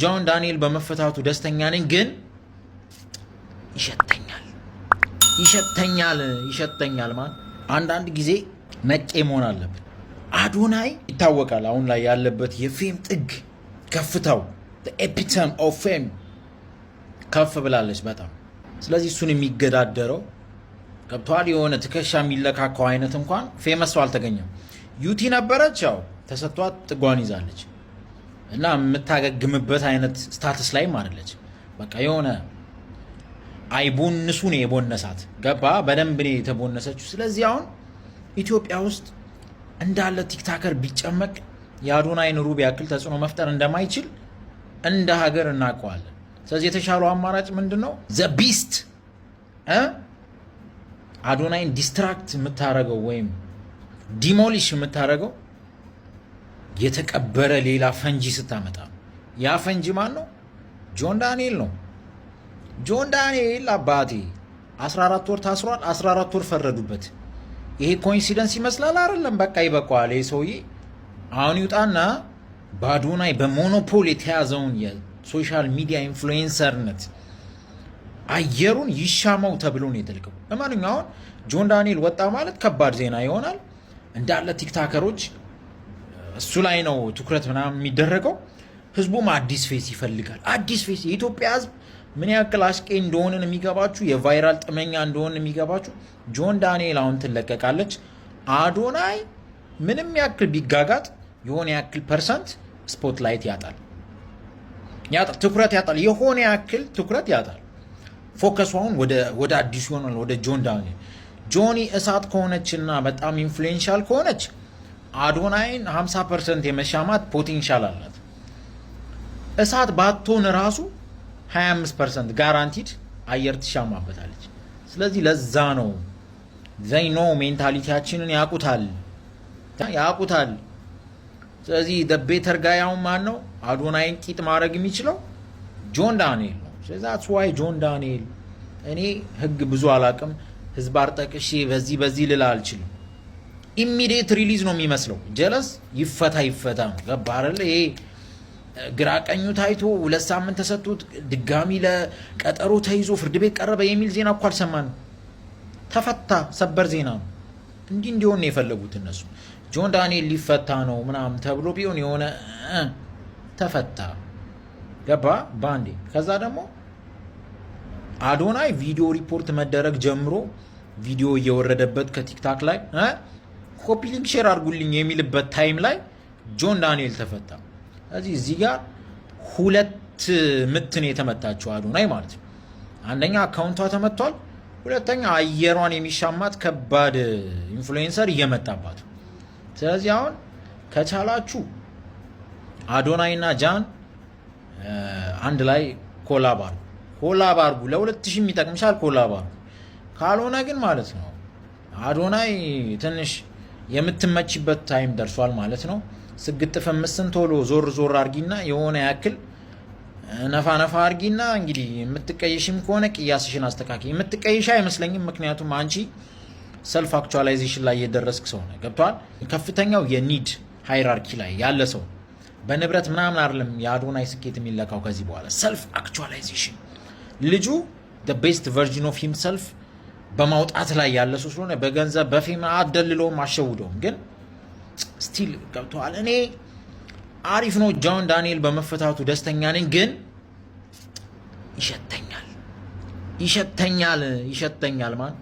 ጆን ዳንኤል በመፈታቱ ደስተኛ ነኝ፣ ግን ይሸተኛል፣ ይሸተኛል፣ ይሸተኛል። ማን አንዳንድ ጊዜ ነቄ መሆን አለብን። አዶናይ ይታወቃል። አሁን ላይ ያለበት የ fame ጥግ ከፍታው፣ epitome of fame ከፍ ብላለች በጣም። ስለዚህ እሱን የሚገዳደረው ገብተዋል። የሆነ ትከሻ የሚለካካው አይነት እንኳን famous ሰው አልተገኘም። ዩቲ ነበረች፣ ያው ተሰጥቷት ጥጓን ይዛለች እና የምታገግምበት አይነት status ላይም አይደለች። በቃ የሆነ አይቦንሱ ነው የቦነሳት፣ ገባ፣ በደንብ ነው የተቦነሰችው። ስለዚህ አሁን ኢትዮጵያ ውስጥ እንዳለ TikToker ቢጨመቅ የአዶናይን ሩብ ያክል ተጽዕኖ መፍጠር እንደማይችል እንደ ሀገር እናውቀዋለን። ስለዚህ የተሻለው አማራጭ ምንድን ነው? The beast አዶናይን distract የምታደርገው ወይም demolish የምታደርገው የተቀበረ ሌላ ፈንጂ ስታመጣ ነው። ያ ፈንጂ ማን ነው? ጆን ዳንኤል ነው። ጆን ዳንኤል አባቴ 14 ወር ታስሯል። 14 ወር ፈረዱበት። ይሄ coincidence ይመስላል? አይደለም። በቃ ይበቃዋል። ይሄ ሰውዬ አሁን ይውጣና በአዶናይ በ monopoly የተያዘውን የ social media influencer ነት አየሩን ይሻማው ተብሎ ነው የተለቀቀው። ለማንኛውም አሁን ጆን ዳንኤል ወጣ ማለት ከባድ ዜና ይሆናል። እንዳለ TikToker ኦች እሱ ላይ ነው ትኩረት ምናምን የሚደረገው። ህዝቡም አዲስ face ይፈልጋል። አዲስ face። የኢትዮጵያ ህዝብ ምን ያክል አሽቄ እንደሆንን የሚገባችሁ፣ የ viral ጥመኛ እንደሆንን የሚገባችሁ፣ ጆን ዳንኤል አሁን ትለቀቃለች። አዶናይ ምንም ያክል ቢጋጋጥ የሆነ ያክል percent spotlight ያጣል፣ ያጣል፣ ትኩረት ያጣል፣ የሆነ ያክል ትኩረት ያጣል። Focus ኡ አሁን ወደ አዲሱ ይሆናል፣ ወደ ጆን ዳንኤል። ጆኒ እሳት ከሆነችና በጣም influential ከሆነች አዶናይን 50% የመሻማት potential አላት። እሳት ባትሆን ራሱ 25% guaranteed አየር ትሻማበታለች። ስለዚህ ለዛ ነው፣ they know፣ mentality ያችንን ያውቁታል፣ ያውቁታል። ስለዚህ better guy አሁን ማን ነው? አዶናይን ቂጥ ማድረግ የሚችለው ጆን ዳንኤል ነው። ስለዚህ that's why ጆን ዳንኤል፣ እኔ ህግ ብዙ አላቅም፣ ህዝብ አርጠቅሼ በዚህ በዚህ ልል አልችልም። Immediate release ነው የሚመስለው። ጀለስ ይፈታ ይፈታ ነው። ገባ አይደለ? ይሄ ግራ ቀኙ ታይቶ 2 ሳምንት ተሰጥቶት ድጋሚ ለቀጠሮ ተይዞ ፍርድ ቤት ቀረበ የሚል ዜና እኮ አልሰማንም። ተፈታ፣ ሰበር ዜና ነው። እንዲህ እንዲሆን ነው የፈለጉት እነሱ። ጆን ዳንኤል ሊፈታ ነው ምናምን ተብሎ ቢሆን የሆነ ተፈታ፣ ገባ ባንዴ። ከዛ ደግሞ አዶናይ ቪዲዮ ሪፖርት መደረግ ጀምሮ ቪዲዮ እየወረደበት ከ TikTok ላይ copy link share አድርጉልኝ የሚልበት time ላይ ጆን ዳንኤል ተፈታ። ስለዚህ እዚህ ጋር ሁለት ምት ነው የተመታችው አዶናይ ማለት ነው። አንደኛ account ቷ ተመቷል። ሁለተኛ አየሯን የሚሻማት ከባድ influencer እየመጣባት። ስለዚህ አሁን ከቻላችሁ አዶናይ እና ጃን አንድ ላይ collab አርጉ፣ collab አርጉ። ለ2000 የሚጠቅምሻል፣ collab አርጉ። ካልሆነ ግን ማለት ነው አዶናይ ትንሽ የምትመቺበት time ደርሷል ማለት ነው። ስግጥ ፈምስን ቶሎ ዞር ዞር አርጊና የሆነ ያክል ነፋ ነፋ አርጊና እንግዲህ የምትቀይሽም ከሆነ ቅያስሽን አስተካክይ። የምትቀይሽ አይመስለኝም፣ ምክንያቱም አንቺ self actualization ላይ የደረስክ ሰው ነህ። ገብቶሃል? ከፍተኛው የ need hierarchy ላይ ያለ ሰው፣ በንብረት ምናምን አይደለም የአዶናይ ስኬት የሚለካው ከዚህ በኋላ፣ self actualization፣ ልጁ best version of himself በማውጣት ላይ ያለ ሰው ስለሆነ በገንዘብ በ fame አደልለውም አሸውደውም፣ ግን still ገብቶሃል። እኔ አሪፍ ነው፣ ጆን ዳንኤል በመፈታቱ ደስተኛ ነኝ፣ ግን ይሸተኛል፣ ይሸተኛል፣ ይሸተኛል። ማን